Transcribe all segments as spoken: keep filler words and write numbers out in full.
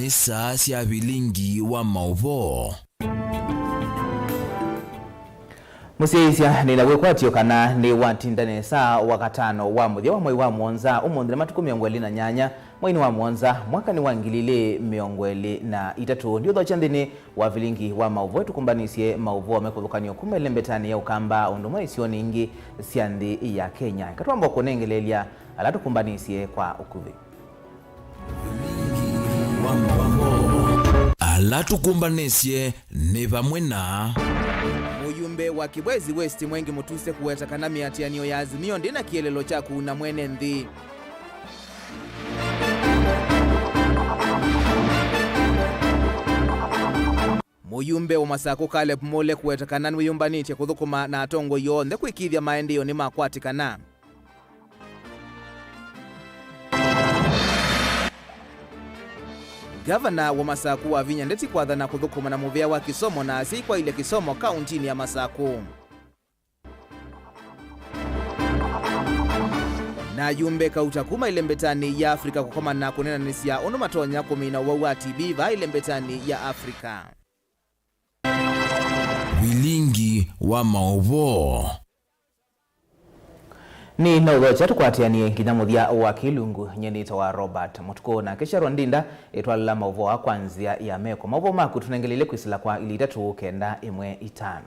Saa sya vilingi wa maũvoo. Mũsyaĩĩsya, nĩna wĩkwatyo kana nĩwatinda nesa Wakatano wa mũthya wa mwei wa mũonza, ũmũnthĩ nĩ matukũ mĩongo ĩlĩ na nyanya, mweinĩ wa mũonza, mwakanĩ wa ngili ilĩ mĩongo ĩlĩ na itatũ. Ndiũthokya nthĩnĩ wa vilingi wa maũvoo, tũkũmbanĩsye maũvoo mekũthũkanĩwa kuma ĩlembetanĩ ya Ũkamba ũndũ ũmwe isionĩ ingĩ sya nthĩ ya Kenya. Eka twamba kũnengeleelya ala tũkũmbanĩsye kwa ũkuvĩ. Ala tũkũmbanĩsye nĩ vamwe na. Mũyumbe wa Kibwezi West Mwengi Mutuse kũweta kana mĩatĩanĩo ya Azimio ndĩna kĩeleelo kya kuuna mwene nthĩ. Mũyumbe wa Masakũ Caleb Mule kũweta kana nĩwĩyũmbanĩtye kũthũkũma na atongoi onthe kwĩkĩĩthya maendeeo nĩmakwatĩkana. Ngavana wa Masakũ Wavinya Ndeti kwathana kũthũkũma na mũvĩa wa kĩsomo na asyai kwaĩlya kĩsomo kaũntinĩ ya Masakũ. Na ayumbe kauta kuma ĩlembetanĩ ya Africa kũkomana kũneenanĩsya ũndũ matonya kũmina ũwau wa T B vaa ĩlembetanĩ ya Africa. Vilingi wa maũvoo. Nĩ na ũthokya tũkwatĩanĩe nginya mũthya wa kĩlungu. Nyie nĩtawa Robert Mũtukũ, na kĩsyarwa Ndinda ĩtwalĩla maũvoo aa kwa nzĩa ya meko. Maũvoo maku tũnengeleile kwĩsĩla kwa ilĩ itatũ kenda ĩmwe itano.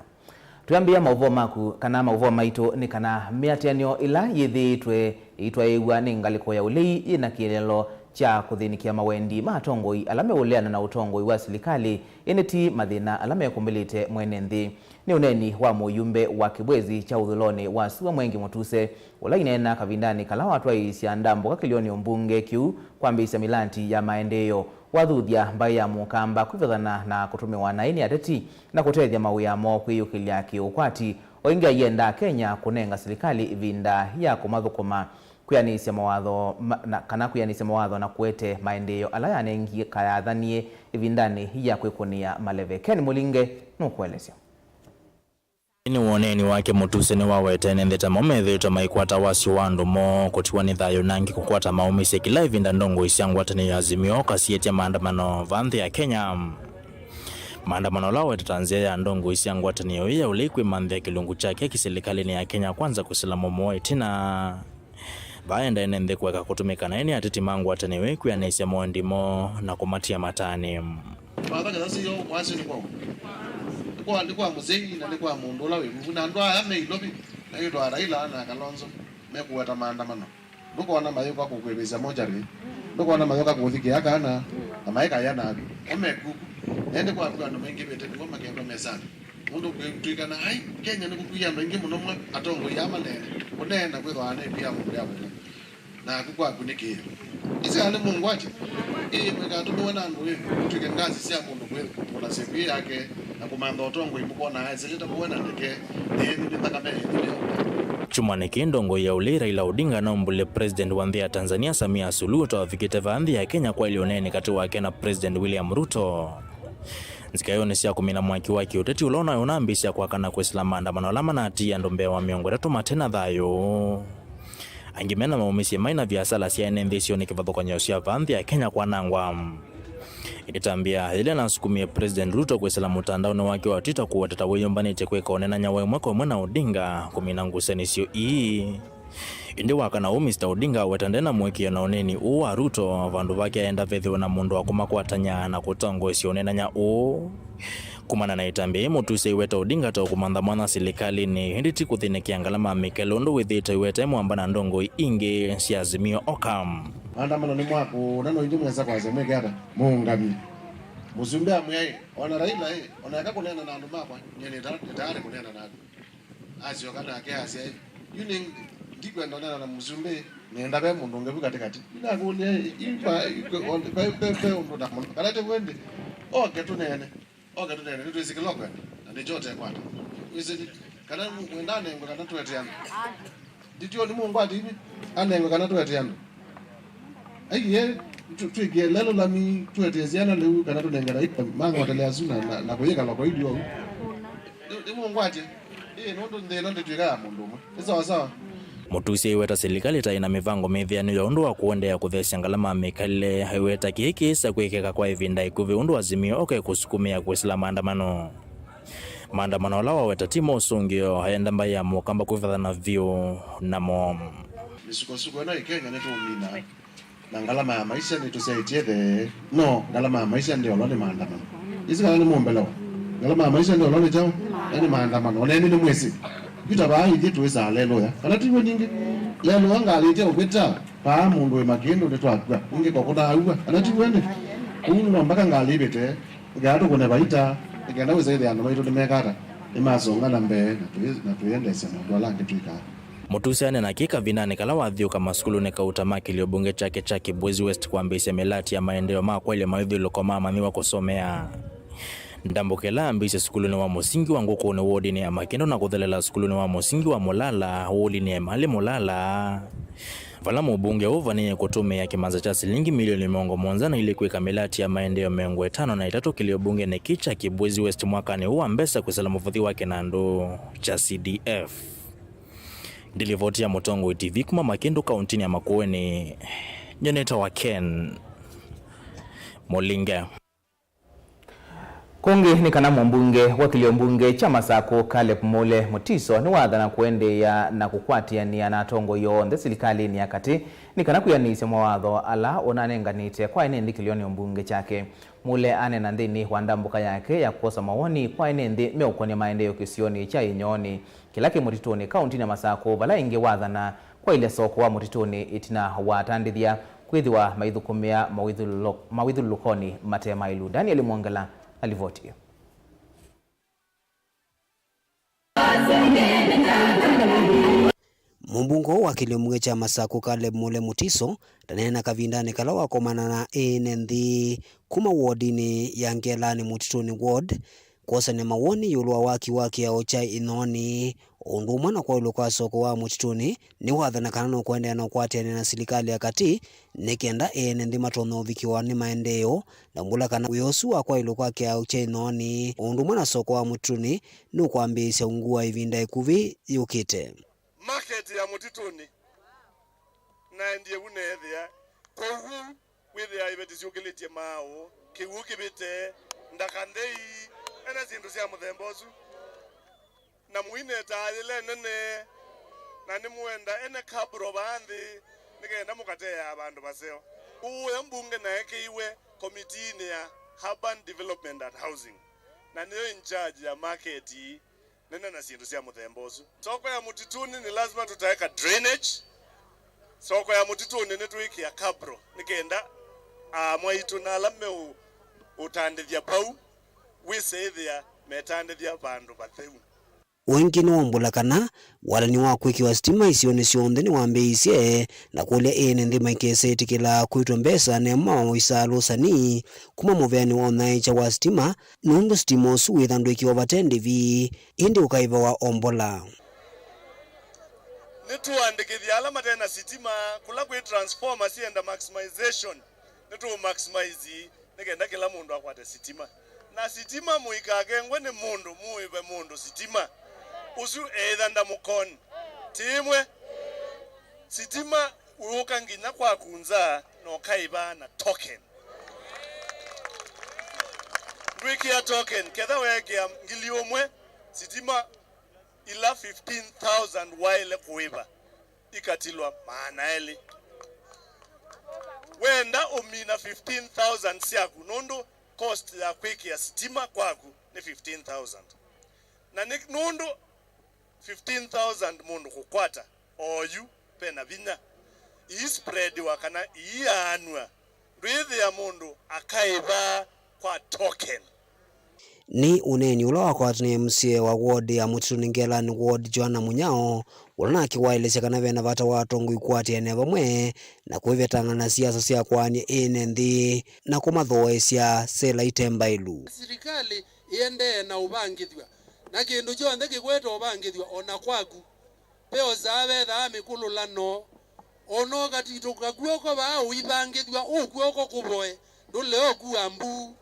Twĩambĩĩa maũvoo maku kana maũvoo maitũ nĩ kana mĩatĩanĩo ĩla yĩthĩĩtwe ĩitwaĩĩw'a nĩ ngalĩko ya ũlei yĩ na kĩeleelo kya kũthĩnĩkĩa mawendi ma atongoi ala meũleana na ũtongoi wa silikalĩ, ĩndĩ ti mathĩna ala mekũmbĩlĩte mwene nthĩ. Nĩ ũneeni wa mũyumbe wa Kĩbwezi kya ũthũĩlonĩ wa Sua Mwengi Mũtuse, ũla ineenaa kavindanĩ kala watwaĩĩsya ndambũka kĩlĩonĩ ũmbunge kĩu kwambĩĩsya mĩlanti ya maendeeo. Wathuthya mbaĩ ya Mũkamba kwĩvathana na kũtũmĩwa naĩ nĩ ateti na kũtethya mawĩa moo kwĩyũkĩlya kĩũkwati. O ĩngĩ aienda Akenya kũnenga silikalĩ ĩvinda ya kũmathũkũma kwĩanĩsya mawatho ma-, na, kana kwĩanĩsya mawatho na kũete maendeeo ala yanengie kayathanie ĩvindanĩ ya kwĩkũnĩa maleve. Ken Mũlinge nũkũelesya. Nthĩnĩ wa ũneeni wake, Mũtuse nĩwawetete ene nthĩ ta mo methĩĩtwe maikwata wasyo wa andũ moo, kũtiwa nĩ thayũ, na angĩ kũkwata maũmĩsye kĩla ĩvinda ndongoi sya ngwatanĩo ya Azimio kasiĩtya maandamano vaa nthĩ ya Kenya. Maandamano ala aweta ta nzĩa ya ndongoi sya ngwatanĩo ĩĩ ya ũlei kwĩmanthĩa kĩlungu kyake kĩsilikalĩnĩ ya Kenya Kwanza kwĩsĩla mũmũo ĩtina. Vaa enda ene nthĩ kũeka kũtũmĩka naĩ nĩ ateti ma ngwatanĩo ĩĩ kwĩanĩsya moendi moo na kũmatia matanĩ. Watho kĩla sio wasyo nĩ kwa, nĩ kwa, nĩ kwa mũsyai na nĩ kwa mũndũ ũla wĩ vuvu. Na andũ aya me Ilovi, na yĩtwa Raila na Kalonzo, mekũweta maandamano. Ndũkona mayũka kũkwĩvĩsya mochari, ndũkona mayũka kũthikĩa kana, na maĩkaya naku. O mekuku. Na ĩndĩ kwaku andũ maingĩvĩte nĩw'o makethwa mesanĩ. Nũndũ kwĩtw'ĩkana, ai, Kenya nĩkũkw'ie andũ aingĩ mũno mwa atongoi aa manene, kũneena kwĩthwa nĩ ĩtu ya mũndũ ya mũno. Naku kwaku nĩ kĩĩ? Ĩsĩ nĩ mũngwati. Ĩĩ, mũikatũmĩwe na andũ ĩ, ũtw'ĩke ngasi sya mũndũ kwĩ-, kũlasya ĩkũyũ yake, na kũmantha ũtongoi mũkwona aĩsĩlĩte kũwe na ndeke, ĩĩ, nĩ nthakame ĩthĩlĩo. Kyumwanĩ kĩĩ ndongoi ya ũlei Raila Odinga naumbũlile President wa nthĩ ya Tanzania Samia Suluhu ta wavikĩte vaa nthĩ ya Kenya kwaĩlya ũneeni katĩ wake na President William Ruto. Nzikaĩonĩ sya kũmina mwaki wa kĩũteti ũla ũnaĩ ũnambĩĩsya kwakana kwĩsĩla maandamano ala manatiie andũ mbee wa mĩongo ĩtatũ mate na thayũ. Angĩ mena maũmĩsye mai na viasala sya ene nthĩ isionĩ kĩvathũkany'o sya vaa nthĩ ya Kenya kwanangwa. Ĩtambya yĩla nasukumie President Ruto kwĩsĩla mũtandaonĩ wake wa Twitter kũweta ta wĩyũmbanĩtye kwĩka ũneenany'a wa ĩmwe kwa ĩmwe na Odinga kũmina ngusanĩsyo ii. Ĩndĩ wa kana ũũ, Mister Odinga aweta nde na mũĩkĩĩo na ũneeni ũũ wa Ruto, vandũ vake aenda vethĩwe na mũndũ wa kũmakwatany'a na kũtongoesya ũneenany'a ũũ. Kumana na ĩtambya yĩĩ, Mũtuse aiweta Odinga ta ũkũmantha mwanya silikalĩnĩ, ĩndĩ ti kũthĩnĩkĩa ngalama ya mĩkele ũndũ wĩthĩĩtwe aiweta e mwamba na ndongoi ingĩ sya Azimio oka. Maandamano nĩ mwakũna, no inyw'ĩ mwesa kwasya mwĩke ata? Mũũngamye. Mũsumbĩ amwĩa ĩ, ona Raila ĩ, ona eka kũneena na andũ makwa, nyie nĩ ta-, nĩ tayarĩ kũneena naku. Asyoka nake asya, "Yu nĩ, ndikwenda ũneena na mũsumbĩ, nĩenda ve mũndũ ũngĩ vu katĩkatĩ." Nĩnakũlya, "Yu va, yu ve, ve, ve, ve ũndũ na mũndũ? Kana ti kwĩndĩ? Oke tũneene, oke tũneene, nĩtwĩsĩ kĩla ũkwenda, na nĩkyo ũtekwata. Wĩsĩ nĩ, kana wenda anengwe kana tũete andũ? Nditio nĩ mũngwati ivi, anengwe kana tũete andũ?" Aiye, tũ-, twĩkĩe lelo lami, tũetee syana lĩu, kana tũnengane ita mang'otele asu na, na, na kũyĩka loko ilio ũu. Nĩ, nĩ mũngwatye. Ĩĩ, nũndũ nthĩ ĩno ndĩtw'ĩka ya mũndũ ũmwe. Nĩ sawa sawa. Mũtusi aiweta silikalĩ ta ĩna mĩvango mĩthĩanu ya ũndũ wa kũendeea kũtheesya ngalama ya mĩkalĩle, aiweta kĩĩ kĩĩsa kwĩkĩka kwa ĩvinda ĩkuvĩ ũndũ Azimio oke kũsukumĩa kwĩsĩla maandamano. Maandamano ala waweta ti ma ũsũngĩo, ayenda mbaĩ ya Mũkamba kwĩvathana vyũ namo. Mĩsukosuko ĩno ĩ Kenya nĩtũũmina. Na ngalama ya maisha nĩtũsyaĩtye the. No, ngalama ya maisha ndĩolwa nĩ maandamano. Ĩsĩ kana nĩ mũmbelewa? Ngalama ya maisha ndĩolwa nĩ kyaũ? Na nĩ maandamano. Ona ĩndĩ nĩmwĩsĩ. Yu ta vaa ithyĩ twĩsaa lelũya. Kana tiw'o ningĩ? Lelũya ngalĩte ũvĩta. Vaa mũndũ wĩ makĩndũ nĩtwakw'a. Ningĩ kokũna aw'a. Kana tiw'o nĩ? Kũu nĩ no mpaka ngalĩ ivĩte. Nĩkenda tũkũne vaita. Nĩkenda wĩsa ĩthĩa andũ maitũ nĩmekata. Nĩmasonga na mbee na twĩ-, na twĩendeesya maũndũ ala angĩ twĩkaa. Mũtusi anena kĩĩ kavindanĩ kala wathiũũka masukulunĩ kauta ma kĩlio mbunge kyake kya Kibwezi West kwambĩĩsya mĩlati ya maendeeo ma kwaĩlya mawĩthyũlũlũko ma amanyĩw'a kũsomea. Ndambũka ĩla yambĩĩsye sukulunĩ wa mũsingi wa Ngũkũnĩ wodinĩ ya Makĩndũ na kũthelela sukulunĩ wa mũsingi wa Mũlala wodinĩ ya Emali Mũlala, vala mũmbunge ũũ vanĩĩe kũtũmĩa kĩmanza kya silingi milioni mĩongo mũonza na ilĩ kwĩka mĩlati ya maendeeo mĩongo ĩtano na ĩtatũ kĩlio mbungenĩ kĩĩ kya Kibwezi West mwakanĩ ũũ wa mbesa kwĩsĩla mũvũthi wa kĩnandũ kya C D F. Ndilivoti ya Mũtongoi T V kuma Makĩndũ kauntinĩ ya Makueni, nyie nĩtawa Ken Mũlinge. Kũngĩ nĩ kana mũmbunge wa kĩlio mbunge kya Masakũ Caleb Mule Mutiso nĩwathana kũendeea na kũkwatĩanĩa na atongoi onthe silikalĩnĩ ya katĩ nĩ kana kwĩanĩsya mawatho ala ũnanenganĩte kwa ene nthĩ kĩlionĩ mbunge kyake. Mule aneena nthĩnĩ wa ndambũka yake ya kwosa mawoni kwa ene nthĩ meũkonya maendeeo kĩsionĩ kya Ĩnyoonĩ kĩla kĩ mũtitũnĩ kauntinĩ ya Masakũ, vala ĩngĩ wathana kwaĩlya soko wa mũtitũnĩ ĩtina wa atandĩthya kwĩthĩwa maithũkũmĩa mawĩthyũlũlũ-, mawĩthyũlũlũkonĩ mate maĩlu. Daniel Mwongela na livoti ĩyo. Mũmbunge ũũ wa kĩlio mbunge kya Masakũ Caleb Mule Mutiso ndaneena kavindanĩ kala wakomana na ene nthĩ kuma wodinĩ ya Ngelanĩ Mũtitũnĩ ward kwosany'a mawoni ĩũlũ wa waki wa kĩao kya Ĩnyoonĩ, o ũndũ ũmwe na kwaĩlwa kwa soko wa mũtitũnĩ, nĩwathana kana no kũendeea na ũkwatĩanĩa na silikalĩ ya katĩ nĩ kenda ene nthĩ matonye ũvikĩwa nĩ maendeeo, na mbũla kana wĩa ũsu wa kwaĩlwa kwa kĩao kya Ĩnyoonĩ o ũndũ ũmwe na soko wa mũtitũnĩ nũkwambĩĩsya ungu wa ĩvinda ĩkuvĩ yũkĩte. Market ya mũtitũnĩ naendie vu neethĩa kũu. Wĩthĩaa iveti syũkĩlĩtye maaũ, kĩw'ũ kĩvĩte, ndaka nthei, ena syĩndũ sya mũthemba ũsu. Na mũineta ayĩle nene, na nĩmũenda ene kabro vaa nthĩ, nĩ kenda mũkateea vandũ vaseo. Ũya mbunge naekeiwe komitiinĩ ya Urban Development and Housing, na nĩyo in charge ya maketi nene na syĩndũ sya mũthemba ũsu. Soko ya mũtitũnĩ nĩ lazima tũtaeka drainage. Soko ya mũtitũnĩ nĩtwĩkĩa kabro nĩ kenda aamwaitũ na ala meũũtandĩthya vau wĩse ĩthĩa metandĩthya vandũ vatheu. Ũngĩ nĩwaumbũla kana walani wa kwĩkĩwa sitima isionĩ syonthe nĩwambĩĩisye na kũlya ene nthĩ maikese ĩtĩkĩla kwĩtwa mbesa nema wa ũisalũsani kuma mũveanĩ wa ũnyaĩĩkya wa sitima, nũndũ sitima ũsu wĩtha ndwĩkĩwa vate ndĩvi, ĩndĩ ũkaĩvawa o mbola. Nĩtũandĩkĩthya ala mate na sitima, kũla kwĩ transformer syenda maximization, nĩtũũ maximize nĩ kenda kĩla mũndũ akwate sitima. Na sitima mũikakengwe nĩ mũndũ, mũĩve mũndũ sitima. Ũsu eĩtha ndamũkoni. Ti ĩmwe. Sitima ũũka nginya kwaku nza na ũkaĩva na token. Ndwĩkĩa token, ketha weekĩa ngili ũmwe, sitima ila fifteen thousand waĩle kũĩva ikatilwa maana elĩ. Wenda ũmina fifteen thousand syaku, nũndũ cost ya kwĩkĩa sitima kwaku nĩ fifteen thousand. Na nĩ nũndũ fifteen thousand mũndũ kũkwata oyu, vena vinya iispreadiwa kana iiaanw'a, ndwĩthĩa mũndũ akaĩva kwa token. Nĩ ũneeni ũla wakwatanĩe mũsyaĩĩsya wa ward ya Mũtitũnĩ Ngelani Ward, Joanna Mũnyao, ũla nake waelesya kana vena vata wa atongoi kũatĩanĩa vamwe na kũivetangana na siasa sya kwaany'a ene nthĩ na kũmathooesya sela ite mbaĩlu. Silikalĩ ĩendee na ũvangĩthw'a, na kĩndũ kyonthe kĩkwete ũvangĩthw'a o na kwaku. Ve osaa vethaa mĩkũlũlano, o na ũkatitũka kw'oko vaa ũivangĩthw'a, ũ kw'oko kũvoe, ndũle ũkua mbuu.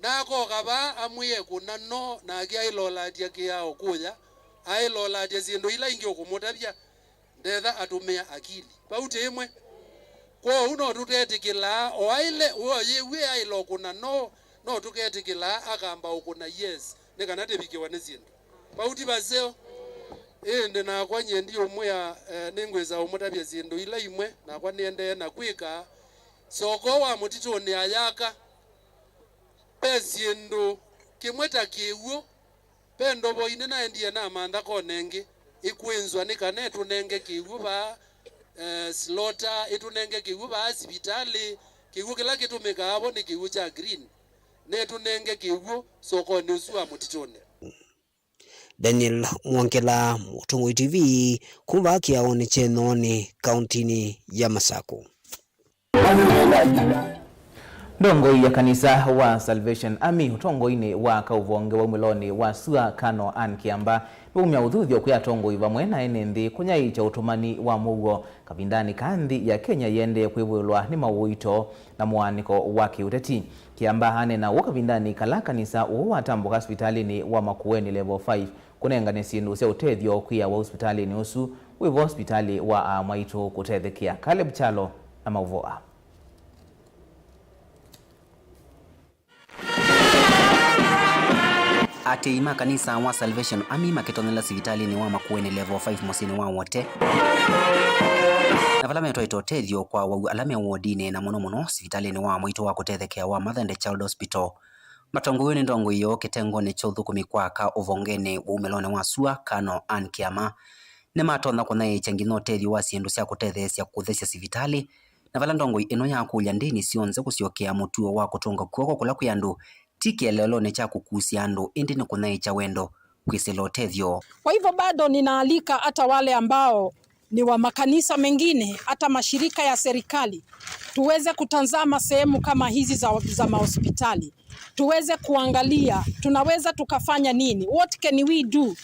Na akoka vaa amwĩe kũna no, nake aĩlolatya kĩao kũya, aĩlolatya syĩndũ ila ingĩ ũkũmũtavya. Ndetha atũmĩa akili. Vau ti ĩmwe. Kwoou no tũtetĩkĩlaa, o aĩle, we oyĩw'e aĩle ũkũna, no, no tũketĩkĩlaa akamba ũkũna, yes, nĩ kana tĩvikĩwa nĩ syĩndũ. Vau ti vaseo. Ĩndĩ nakwa nyie ndiũmwĩa, eh, nĩngwĩsa ũmũtavya syĩndũ ila imwe nakwa nĩendee na kwĩka. Soko wa mũtitũnĩ ayaka. Ve syĩndũ kĩmwe ta kĩw'ũ. Ve ndovo ine naendie namantha kona ĩngĩ ĩkwĩnzwa nĩ kana ĩtũnenge kĩw'ũ vaa, eh, slota, ĩtũnenge kĩw'ũ vaa sivitalĩ. Kĩw'ũ kĩla kĩtũmĩkaa vo nĩ kĩw'ũ kya green. Na ĩtũnenge kĩw'ũ sokonĩ ũsu wa mũtitũnĩ. Daniel Mwongela, Mũtongoi T V, kuma kĩaonĩ kya Ĩthonĩ, kauntinĩ ya Masakũ. Ndongoi ya kanisa wa Salvation Army ũtongoinĩ wa kaũvonge wa umĩlonĩ wa sua Kano Ann Kĩamba nĩwaumya ũthuthyo kwĩ atongoi vamwe na ene nthĩ kũnyaĩĩkya ũtũmani wa mũuo kavindanĩ ka nthĩ ya Kenya yĩendee kwĩvũĩlwa nĩ maũito na mũaanĩko wa kĩũteti. Kĩamba aneena ũu kavindanĩ kala kanisa ũũ watambũka sivitalĩnĩ wa Makueni Level five kũnengane syĩndũ sya ũtethyo kwĩ awa ũsivitalĩnĩ ũsu wĩ vo sivitalĩ wa aa mwaitũ kũtethekea. Caleb Kyalo na maũvoo aa. Aatĩĩi ma kanisa wa Salvation Army makĩtonyela sivitalĩnĩ wa Makueni Level five mũsyĩnĩ wa Wote, na vala metwaĩte ũtethyo kwa awau ala me wodinĩ, na mũno mũno sivitalĩnĩ wa mwaitũ wa kũtethekea wa Mother and Child Hospital. Matongoew'e nĩ ndongoi yoo kĩtengonĩ kya ũthũkũmi kwa aka ũvongenĩ wa umĩlonĩ wa sua Kano Ann Kĩama, nĩmatonya kũnyaĩĩkya nginya ũtethyo wa syĩndũ sya kũtetheesya kũthesya sivitalĩ, na vala ndongoi ĩno yakũlya ndĩni syonthe kũsyokea mũtuo wa kũtũnga kw'oko kũla kwĩ andũ ti kĩeleelonĩ kya kũkusya andũ, ĩndĩ nĩ kũnyaĩĩkya wendo kwĩsĩla ũtethyo. Kwa hivyo bado ninaalika hata wale ambao ni wa makanisa mengine, hata mashirika ya serikali, tuweze kutazama sehemu kama hizi za, za mahospitali, tuweze kuangalia tunaweza tukafanya nini, what can we do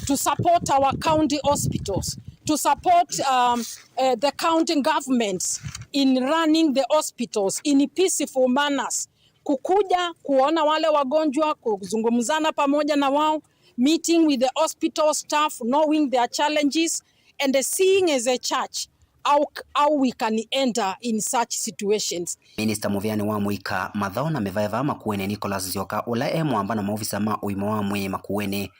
to support our county hospitals, to support, um, uh, the county governments in running the hospitals in peaceful manners, kukuja kuona wale wagonjwa, kuzungumzana pamoja na wao, meeting with the hospital staff, knowing their challenges, and seeing as a church how, how we can enter in such situations. Minista mũvĩanĩ wa mũika, mathau na mĩvaeva Makueni, Nicholas Nzioka, ũla e mũamba na maovisa ma ũima wa mwĩĩ Makueni,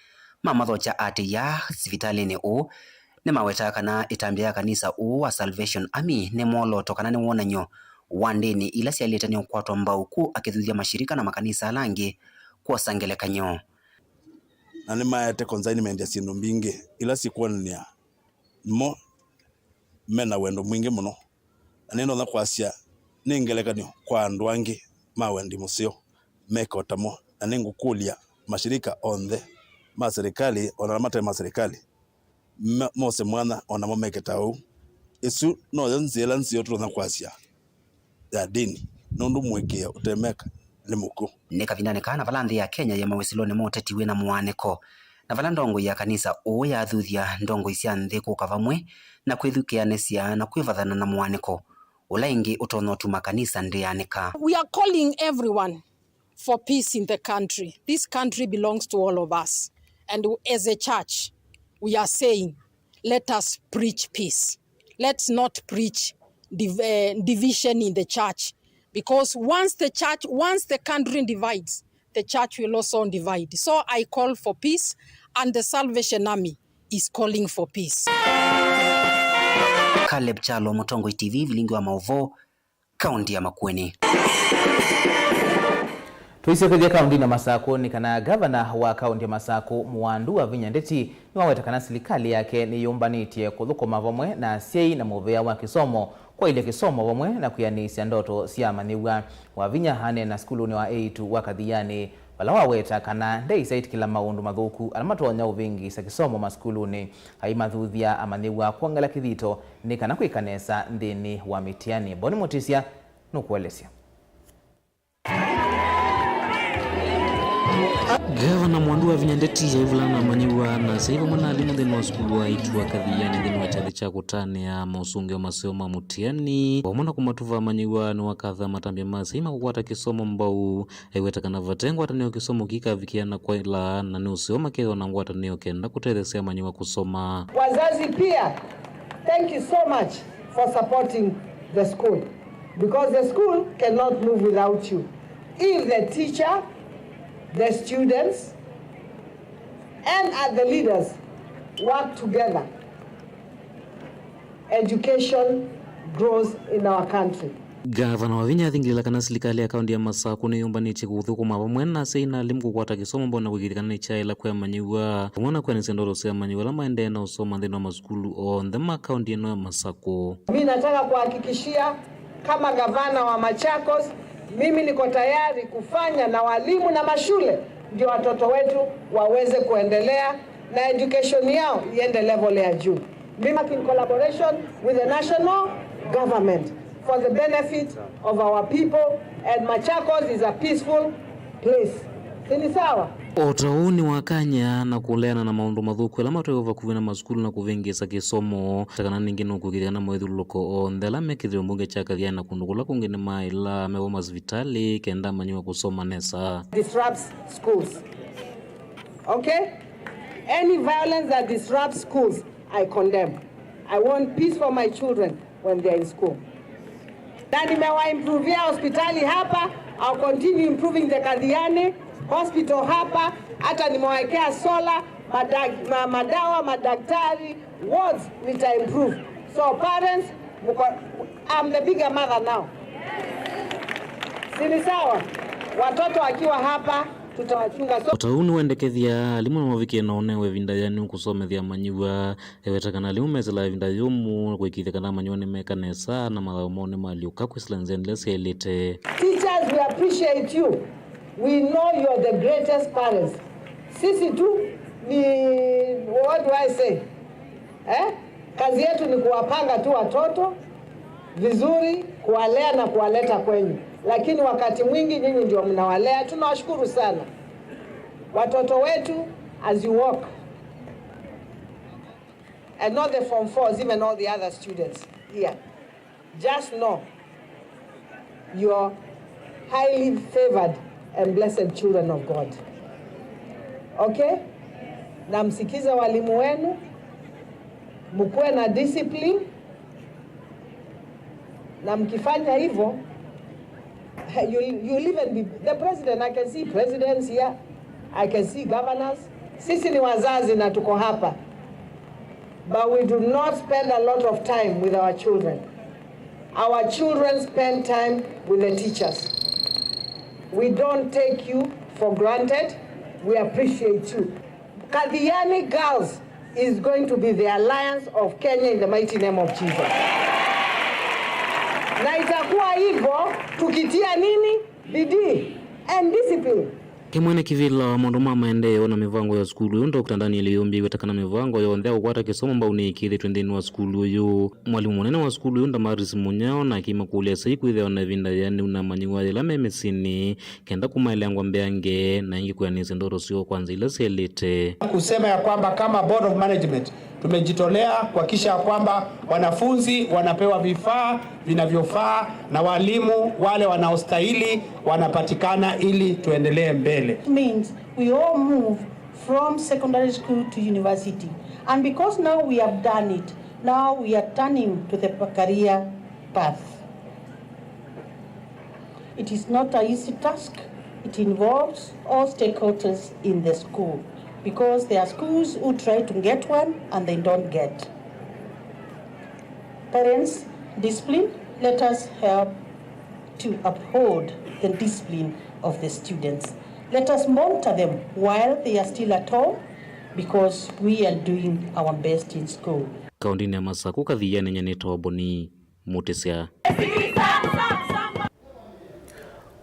mamathokya aatĩĩi aa sivitalĩnĩ ũũ, nĩmawetaa kana ĩtambya ya kanisa ũũ wa Salvation Army nĩ mwolooto kana nĩ wonany'o wa ndĩni ila syaĩlĩte nĩ ũkwatwa mbau, kũ akĩthuthya mashirika na makanisa ala angĩ kwosa ngelekany'o. Na nĩmaete consignment ya syĩndũ mbingĩ ila sikwonany'a nĩmo me na wendo mwingĩ mũno. Na nĩndonya kwasya nĩ ngelekany'o kwa andũ angĩ ma wendi mũseo meke o tamo, na nĩngũkũlya mashirika onthe ma serikali, o na ala mate ma serikali, ma-, mose mwanya o namo meke ta ũu. Ĩsu noyo nzĩa ĩla nzeo tũtonya kwasya ya ndĩni, nũndũ mũĩkĩĩo ũtemeka nĩ mũkw'ũ. Nĩ kavindanĩ kaa na vala nthĩ ya Kenya yĩ mawĩsĩlonĩ ma ũteti wĩ na mũaanĩko, na vala ndongoi ya kanisa ũũ yathuthya ndongoi sya nthĩ kũka vamwe na kwĩthukĩanĩsya na kwĩvathana na mũaanĩko ũla ĩngĩ ũtonya ũtuma kanisa ndĩanĩka. We are calling everyone for peace in the country. This country belongs to all of us. And as a church, we are saying, let us preach peace. Let's not preach div-, eh, division in the church. Because once the church, once the country divides, the church will also divide. So I call for peace, and the Salvation Army is calling for peace. Caleb Kyalo, Mũtongoi T V, vilingi wa maũvoo, kaunti ya Makueni. Tũisyokethya kauntinĩ ya Masakũ nĩ kana ngavana wa kaunti ya Masakũ, Mũwandu Wavinya Ndeti, nĩwaweta kana silikalĩ yake nĩyũmbanĩtye kũthũkũma vamwe na asyai na mũvĩa wa kĩsomo kwaĩlya kĩsomo vamwe na kwĩanĩĩsya ndoto sya amanyĩw'a. Wavinya aneena sukulunĩ wa eĩtu wa Kathianĩ, vala waweta kana ndeĩsaĩtĩkĩla maũndũ mathũku ala matonya ũvĩngĩĩsya kĩsomo masukulunĩ. Aimathuthya amanyĩw'a kwongela kĩthito nĩ kana kwĩka nesa nthĩnĩ wa mĩtiani. Boni Mũtĩsya nũkũelesya. Gavana Mwandu Wavinya Ndeti aivulana na amanyĩw'a na asyai vamwe na alimũ nthĩnĩ wa sukulu wa eĩtu wa Kathianĩ nthĩnĩ wa kyathĩ kya kũtanĩa mosũngĩo maseo ma mũtiani, vamwe na kũmatuva amanyĩw'a nĩwakatha matambya ma asyai ma kũkwata kĩsomo mbau. Aiweta kana vate ngwatanĩo kĩsomo kĩkavikĩa na kwaĩla, na nĩ ũseo makethĩwa na ngwatanĩo kenda kũtetheesya amanyĩw'a kũsoma. Wazazi pia, Thank you so much for supporting the school, because the school cannot move without you. If the teacher, the students, and the leaders work together, education grows in our country. Ngavana Wavinya athingilĩla kana silikalĩ ya kaũntĩ ya Masakũ nĩyũmbanĩtye kũthũkũma vamwe na asyai na alimũ kũkwata kĩsomo mbau na kũĩkĩĩthya kana nĩkyaĩla kwĩ amanyĩw'a, vamwe na kwĩanĩsya ndoto sya amanyĩw'a ala maendee na ũsoma nthĩnĩ wa masukulu onthe ma kaũntĩ ĩno ya Masakũ. Mi nataka kuhakikishia kama gavana wa Machakos, mimi niko tayari kufanya na walimu na mashule ndio watoto wetu waweze kuendelea na education yao iende level ya juu. Mimi work in collaboration with the national government for the benefit of our people, and Machakos is a peaceful place. Si ni sawa? O ta ũu nĩwakany'a na kũleana na maũndũ mathũku ala matwĩwe vakuvĩ na masukulu na kũvĩngĩĩsa kĩsomo, ta kana ningĩ nũkũĩkĩĩthya kana mawĩthyũlũlũko onthe ala me kĩthĩo mbunge kya Kathiani na kũndũ kũla kũngĩ nĩmaĩla me vo masivitalĩ kenda amanyĩw'a kũsoma nesa. Disrupts schools. Okay? Any violence that disrupts schools, I condemn. I want peace for my children when they are in school. Na nimewaimpruvia hospitali hapa, I'll continue improving the Kathiani hospital hapa, hata nimewawekea solar, madag-, ma-, madawa, madaktari, wards nitaimprove. So parents, mko, I'm the bigger mother now. Si ni sawa? Watoto wakiwa hapa, tutawachunga. So, o ta ũu nĩwendekethya alimũ nĩmavikĩe na ũneenwa ĩvinda yĩanĩu kũsomethya amanyĩw'a. Eweta kana alimũ mesĩlaa ĩvinda yũmũ na kũĩkĩĩthya kana amanyĩw'a nĩmeka nesa na mathaũ moo nĩmalyũka kwĩsĩla nzĩa ila syaĩlĩte. Teachers, we appreciate you. We know you're the greatest parents. Sisi tu ni, what do I say? Eh? Kazi yetu ni kuwapanga tu watoto vizuri, kuwalea na kuwaleta kwenyu. Lakini wakati mwingi nyinyi ndio mnawalea. Tunawashukuru sana. Watoto wetu, as you walk, and not the form fours, even all the other students here. Just know you're highly favored and blessed children of God. Okay? Na msikize walimu wenu, mkuwe na discipline, na mkifanya hivyo, you, you'll even be the president. I can see presidents here, I can see governors. Sisi ni wazazi na tuko hapa, but we do not spend a lot of time with our children. Our children spend time with the teachers. We don't take you for granted. We appreciate you. Kathiani girls is going to be the alliance of Kenya in the mighty name of Jesus. Na itakuwa hivyo tukitia nini? Bidii and discipline. Kĩmwe nĩ kĩvĩla wa maũndũ ma maendeeo na mĩvango ya sukulu ũyũ, Doctor Daniel Yũmbĩ, eweta kana mĩvango yonthe ya kũkwata kĩsomo mbau nĩĩkĩĩthĩtw'e nthĩnĩ wa sukulu ũyũ. Mwalimũ mũnene wa sukulu ũyũ, Damaris Mũnyao, nake makũlya asyai kwĩthĩawa na ĩvinda yĩanĩu na amanyĩw'a yĩla me mĩsyĩnĩ, kenda kũmaeleangwa mbeange na ĩngĩ kwĩanĩsya ndoto syoo kwa nzĩa ila syaĩlĩte. Kusema ya kwamba kama Board of Management tumejitolea kuhakikisha ya kwamba wanafunzi wanapewa vifaa vinavyofaa na walimu wale wanaostahili wanapatikana ili tuendelee mbele. Means we all move from secondary school to university. And because now we have done it, now we are turning to the career path. It is not an easy task. It involves all stakeholders in the school, because there are schools who try to get one and they don't get. Parents, discipline, let us help to uphold the discipline of the students. Let us monitor them while they are still at home, because we are doing our best in school. Kaũntĩnĩ ya Masakũ, Kathiani, nyie nĩtawa Boni Mũtĩsya.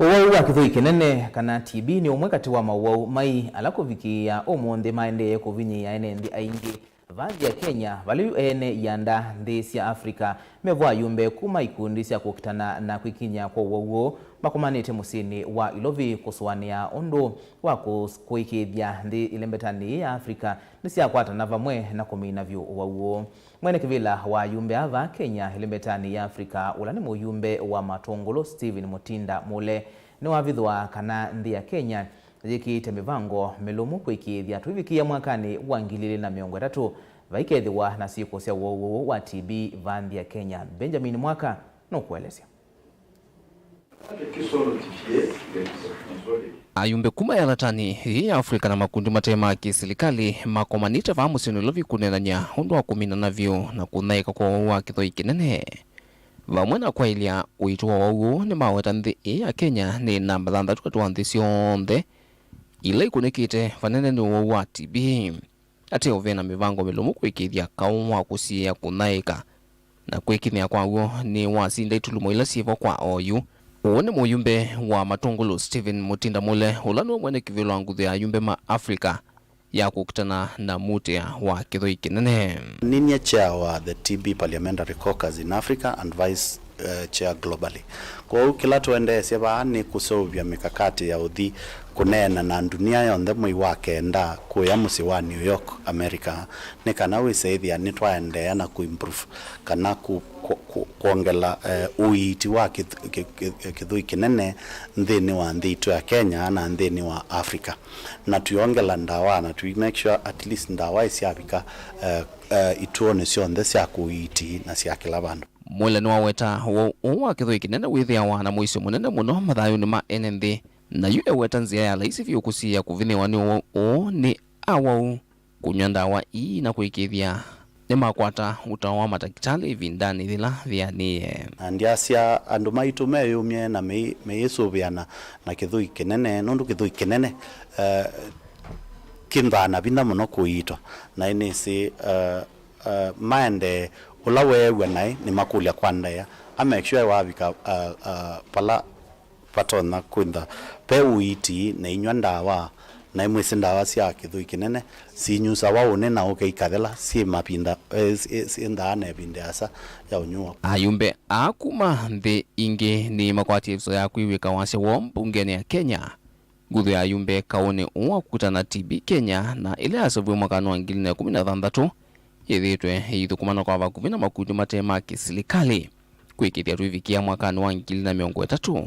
Ũwau wa kĩthũi kĩnene, kana T B, nĩ ũmwe katĩ wa maũwau mai ala kũvikĩĩa ũmũnthĩ maendee kũvinyĩĩa ene nthĩ aingĩ. Vaa nthĩ ya Kenya, vala yu ene ianda nthĩ sya Africa mevo ayumbe kuma ikundi sya kũkitana na kwĩkiny'a kwa ũwau ũũ makomanĩte mũsyĩnĩ wa Ilovi kũsũanĩa ũndũ wa kũs-, kũĩkĩĩthya nthĩ ĩlembetanĩ ĩĩ ya Africa nĩsyakwatana vamwe na kũmina vyũ ũwau ũũ. Mwene kĩvĩla wa ayumbe aa vaa Kenya ĩlembetanĩ ya Africa, ũla nĩ mũyumbe wa Matũngũlũ Stephen Mutinda Mule, nĩwavithũa kana nthĩ ya Kenya yĩkĩĩte mĩvango mĩlũmu kwĩkĩĩthya tũivikĩĩa mwakanĩ wa ngili ilĩ na mĩongo ĩtatũ Vaikethĩwa na syĩko sya ũwau ũũ wa T B va nthĩ ya Kenya. Benjamin Mwaka nũkũelesya. Ayumbe kuma yalatani ĩĩ ya Africa na makundi mate ma kĩsilikalĩ makomanĩte vaa mũsyĩ Nairobi kũneenany'a ũndũ wa kũminana vyũ na kũthaĩka kwa ũwau wa kĩthoi kĩnene, vamwe na kwaĩlya ũito wa ũwau ũũ. Nĩmaweta nthĩ ĩĩ ya Kenya nĩ namba thanthatũ katĩ wa nthĩ syonthe ila ikũnĩkĩte vanene nĩ ũwau wa T B. Ateo ve na mĩvango mĩlũmu kũĩkĩĩthya kaũ wa kũsiĩĩa kũthaĩka, na kwĩkinyĩa kwa w'o nĩ wasinda itulumo ila syĩ vo kwa oyu. Ũũ nĩ mũyumbe wa Matungulu Stephen Mutinda Mule, ũla nĩwe mwene kĩvĩlo wa nguthu ya ayumbe ma Africa ya kũkitana na mũtĩa wa kĩthoi kĩnene. Ninyie chair wa the T B Parliamentary Caucus in Africa and vice eh, chair globally. Kwoou kĩla tũendeesye vaa nĩ kũseũvya mĩkakati ya ũthi kũneena na ndunia yonthe mwei wa kenda kũya mũsyĩ wa New York, America, nĩ kana wĩse ĩthĩa nĩtwaendeea na kũimprove kana kũ, kũ, kũ, kwongela eh, ũiiti wa kĩth, kĩ, kĩ, kĩthũi kĩnene nthĩnĩ wa nthĩ itũ ya Kenya na nthĩnĩ wa Africa. Na tũyongela ndawa na tũi make sure at least ndawa ĩsyavika eh, eh, ituonĩ syonthe sya kũiiti na sya kĩla vandũ. Mule nĩwaweta ũwau ũũ wa kĩthũi kĩnene wĩthĩawa na mũisyo mũnene mũno mathayũnĩ ma ene nthĩ, na yu eweta nzĩa ya laisi vyũ kũsiĩĩa kũvinyĩĩwa nĩ ũwau ũũ nĩ awau kũnyw'a ndawa ii na kũĩkĩĩthya nĩmakwata ũtao wa matakĩtalĩ ĩvindanĩ yĩla yĩanĩe. Na ndyasya andũ maitũ meyũmye na mei- meisũvĩana na kĩthũi kĩnene, nũndũ kĩthũi kĩnene eh, kĩnthaa na vinya mũno kũiitwa, na ĩnĩsĩ eh, eh, maendee ũla weew'a naĩ nĩmakũlya kwa ndaĩa, a make sure wavika eh, eh, vala vatonya kwĩntha ve ũiiti na inyw'a ndawa, na imwĩsĩ ndawa sya kĩthũi kĩnene sinyusawa ũnĩ na ũke ikathela syĩ mavinda eh, syĩ- syĩnthaa na ĩvinda yasa ya ũnyuo. Ayumbe aa kuma nthĩ ingĩ nĩmakwatie ĩvuso ya kwĩw'ĩka wasya woo mbungenĩ ya Kenya. Nguthu ya ayumbe kaũnĩ ũũ wa kũkitana na T B Kenya, na ĩla yaseũviw'e mwakanĩ wa ngili na ĩkũmi na thanthatũ, yĩthĩĩtwe ĩithũkũmana kwa vakuvĩ na makundi mate ma kĩsilikalĩ kwĩkĩĩthya twĩvikĩa mwakanĩ wa ngili na mĩongo ĩtatũ,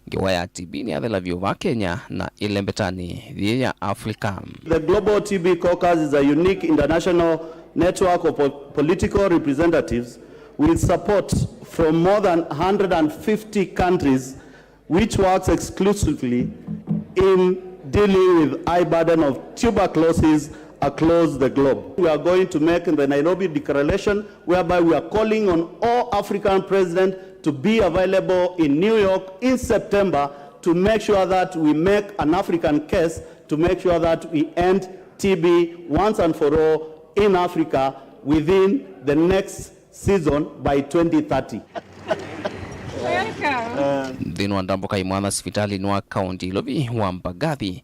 ngewa ya T B nĩyathela vyũ vaa Kenya na ĩlembetanĩ yĩĩ ya Africa. The Global T B Caucus is a unique international network of po- political representatives with support from more than one hundred fifty countries which works exclusively in dealing with high burden of tuberculosis across the globe. We are going to make the Nairobi Declaration, whereby we are calling on all African presidents to be available in New York in September to make sure that we make an African case to make sure that we end T B once and for all in Africa within the next season by twenty thirty. Nthĩnĩ wa ndambũka imwanya sivitalĩnĩ wa kaũnti Ilovi wa Mbagathi,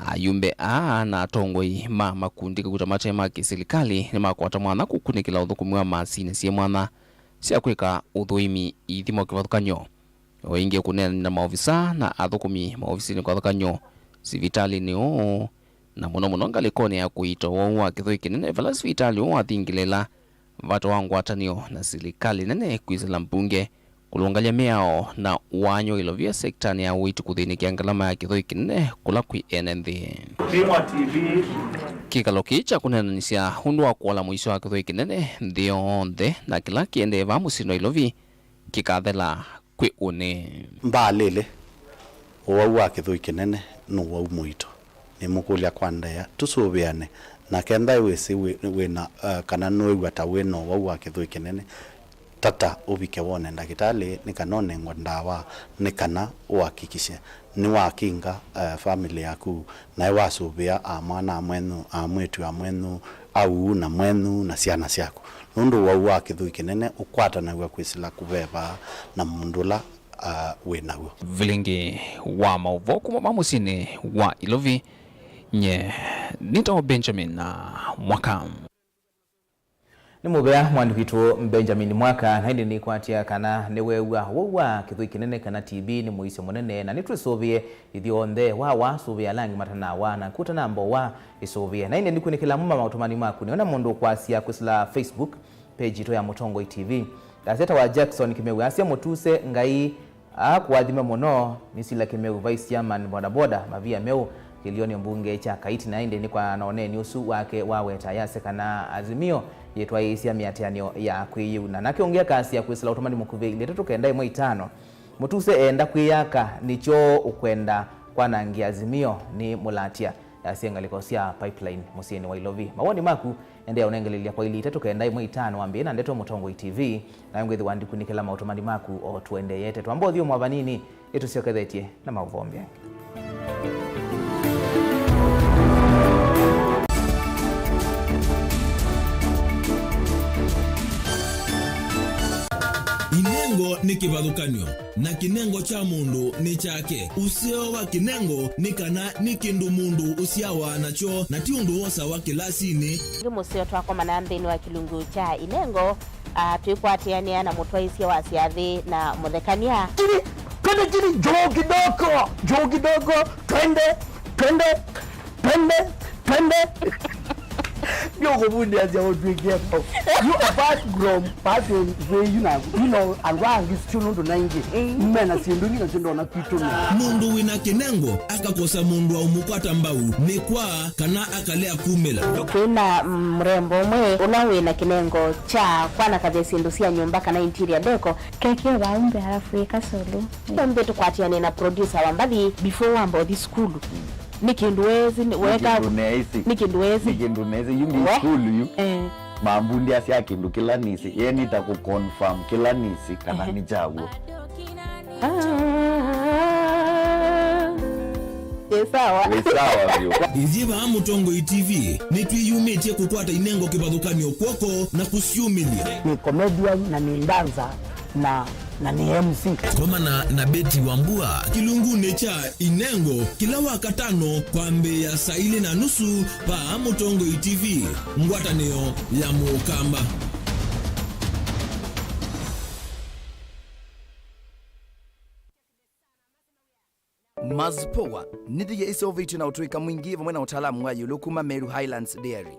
ayumbe aa na atongoi ma makundi kauta mate ma kĩsilikalĩ nĩmakwata mwanya kũkunĩkĩla ũthũkũmi wa masinĩ syĩ mwanya sya kwĩka ũthũĩmi ithimo kĩvathũkany'o, o ĩngĩ kũneenany'a na maovisaa na athũkũmi maovisinĩ kĩvathũkany'o sivitalĩnĩ ũũ, na mũno mũno ngalĩkonĩ ya kũiita ũwau wa kĩthũi kĩnene vala sivitalĩ ũũ wathingĩlĩla vata wa ngwatanĩo na silikalĩ nene kwĩsĩla mbunge kũlũngalya mĩao na waany'o ĩlovia sektanĩ ya ũiiti kũthĩnĩkĩa ngalama ya kĩthũi kĩnene kũla kwĩ ene nthĩ. Kĩkalo kĩĩ kya kũneenanĩsya ũndũ wa kũola mũisyo wa kĩthũi kĩnene nthĩ yonthe na kĩla kĩendee vaa mũsyĩnĩ wa Ilovi kĩkathela kwĩ ũnĩ. Mbaalĩlĩ, ũwau wa kĩthũi kĩnene nĩ ũwau mũito. Nĩmũkũlya kwa ndaĩa, tũsũvĩane, na kenda wĩsĩ wĩ, wĩ na, eh, kana nũĩw'a ta wĩ na ũwau wa kĩthũi kĩnene, tata ũvike wone ndakĩtalĩ nĩ kana ũnengwe ndawa, nĩ kana ũakikishe nĩwakinga, eh, famĩlĩ yaku, naĩ wasũvĩa a mwana a mwenyu, a mwĩĩtu a mwenyu, au na mwenyu na syana syaku, nũndũ ũwau wa kĩthũi kĩnene ũkwatanaw'a kwĩsĩla kũveva na mũndũ ũla, a, wĩ naw'o. Vilingĩ wa maũvoo kuma ma mũsyĩnĩ wa Ilovi, nye nĩtawa Benjamin, a, Mwaka. Nĩ mũvea mwandĩki witũ Benjamin Mwaka, na ĩndĩ nĩkwatya kana nĩweew'a ũwau wa kĩthũi kĩnene kana T B nĩ mũisyo mũnene, na nĩtwĩsũvĩe ithyonthe, wawa sũvĩa ala angĩ matanawa, na kũtanamba ũwa ĩsũvĩe. Na ĩndĩ nĩkwĩnĩkĩla muma maũtũmani maku, nĩona mũndũ ũkwasya kwĩsĩla Facebook page yitũ ya Mũtongoi T V. Asya ta wa Jackson Kĩmeu, asya mũtuse Ngai akũathime mũno. Nĩ Sila Kĩmeu, Vice Chairman Boda Boda, Mavia Meũ, kĩlĩonĩ mbunge kya Kaitina, ĩndĩ nĩ kwa na ũneeni ũsu wake waweta ayasya kana Azimio yĩtwaĩĩsya mĩatĩanĩo ya kwĩyĩuna. Nake ũngĩ akasya kwĩsĩla ũtũmani mũkuvĩ ilĩ itatũ kenda ĩmwe itano, Mũtuse eenda kwĩyaka nĩkyo ũkwenda kwanangĩa Azimio nĩ mũlatya, yasya ngalĩko sya pipeline mũsyĩnĩ wa Ilovi. Mawoni maku, endeea ũnengelelya kwa ilĩ itatũ kenda ĩmwe itano wambĩĩe na ndeto Mũtongoi T V, nayo ngwĩthĩwa ndikunĩkĩla maũtũmani maku o tũendeeyete. Twamba ũthyũmũa vanini, ĩtũsyokethetye na maũvoo angĩ. Inengo nĩ kĩvathũkany'o, na kĩnengo kya mũndũ nĩ kyake. Ũseo wa kĩnengo nĩ kana nĩ kĩndũ mũndũ ũsyawa nakyo, na ti ũndũ wosawa kĩlasinĩ. Ĩngĩ mũseo twakomana nthĩnĩ wa kĩlungu kya inengo, ah, twĩkwatĩanĩa na mũtwaĩsya wa syathĩ na mũthekany'a. Chini, twende chini, juu kidogo, juu kidogo, twende, twende, twende, twende. Ndio kũvundĩasya ũtwĩkie. You, apart from passing way, you know, you know, andũ angĩ still nũndũ na ingĩ, mm, mena syĩndũ ingĩ na syĩndũ ona kwitũ nĩ. Mũndũ wĩna kĩnengo akakosa mũndũ wa ũmũkwata mbau nĩ kwa kana akalea kumĩla. Twĩna, mm, mũrembo ũmwe ũla wĩna kĩnengo kya kwanakavya syĩndũ sya nyũmba kana interior deco. Keke vau mbee alafu ĩka solo. Mbee tũkwatĩane na producer wa mbathi before wamba ũthi sukulu. Nĩ kĩndũ wesĩ, nĩ weka, kĩndũ neĩsĩ. Nĩ kĩndũ wesĩ. Nĩ kĩndũ neĩsĩ, yu ndi sukulu yu. Eh. Mambundĩasya kĩndũ kĩla nĩsĩ. Ye nĩta kũ confirm kĩla nĩsĩ kana nĩ kyaw'o. Ah. Ĩ sawa. Wĩ sawa vyũ. Ithyĩ vaa Mũtongoi T V nĩtwĩyumĩtye kũkwata inengo kĩvathũkany'o kw'oko na kũsyumĩlya. Nĩ comedian na nĩ dancer na, na nĩ M C. Komana na Betty Wambua kĩlungunĩ kya Inengo kĩla Wakatano kwambĩĩa saa ilĩ na nusu vaa Mũtongoi T V, ngwatanĩo ya Mũkamba. Mazpoa nĩ thĩia ĩseũvĩtw'e na ũtũĩka mwingĩ vamwe na ũtaalamu wa ĩũlũ kuma Meru Highlands Dairy.